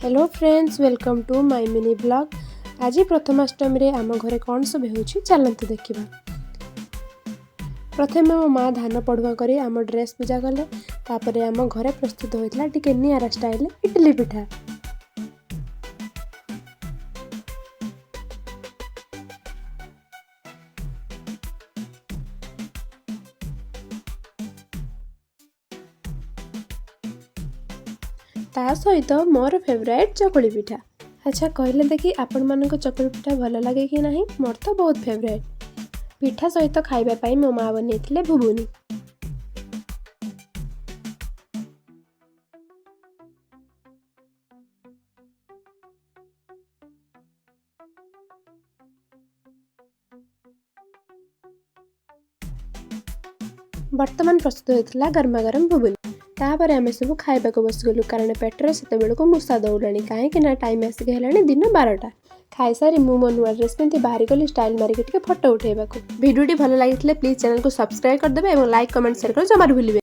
Hello friends, welcome to my mini vlog. ଆଜି ପ୍ରଥମାଷ୍ଟମୀରେ ଆମ ଘରେ କ'ଣ ସବୁ ହେଉଛି, ଚାଲନ୍ତୁ ଦେଖିବା। ପ୍ରଥମେ ମୋ ମା ଧାନ ପଢ଼ୁଆ କରି ଆମ ଡ୍ରେସ୍ ପୂଜା କଲେ। ତାପରେ ଆମ ଘରେ ପ୍ରସ୍ତୁତ ହୋଇଥିଲା ଟିକେ ନିଆରା ଷ୍ଟାଇଲ୍ ଇଟିଲି ପିଠା। ତା ସହିତ ମୋର ଫେଭରାଇଟ୍ ଚକୁଳି ପିଠା। ଆଚ୍ଛା, କହିଲେ ଦେଖି, ଆପଣମାନଙ୍କୁ ଚକୁଳି ପିଠା ଭଲ ଲାଗେ କି ନାହିଁ? ମୋର ତ ବହୁତ ଫେଭରାଇଟ୍। ପିଠା ସହିତ ଖାଇବା ପାଇଁ ମୋ ମା ବନେଇଥିଲେ ଘୁଗୁନି। ବର୍ତ୍ତମାନ ପ୍ରସ୍ତୁତ ହୋଇଥିଲା ଗରମା ଗରମ ଘୁଗୁନି। ତାପରେ ଆମେ ସବୁ ଖାଇବାକୁ ବସିଗଲୁ, କାରଣ ପେଟରେ ସେତେବେଳକୁ ମୂଷା ଦୌଡ଼ିଲାଣି, କାହିଁକି ନା ଟାଇମ୍ ଆସିକି ହେଲାଣି ଦିନ 12ଟା। ଖାଇସାରି ମୁଁ ମୋ ନୂଆ ଡ୍ରେସ୍ ପିନ୍ଧି ବାହାରି ଗଲି ଷ୍ଟାଇଲ୍ ମାରିକି ଟିକେ ଫଟୋ ଉଠାଇବାକୁ। ଭିଡ଼ିଓଟି ଭଲ ଲାଗିଥିଲେ ପ୍ଲିଜ୍ ଚ୍ୟାନେଲକୁ ସବସ୍କ୍ରାଇବ୍ କରିଦେବେ ଏବଂ ଲାଇକ୍, କମେଣ୍ଟ, ସେୟାର କରି ଜମାରୁ ଭୁଲିବେ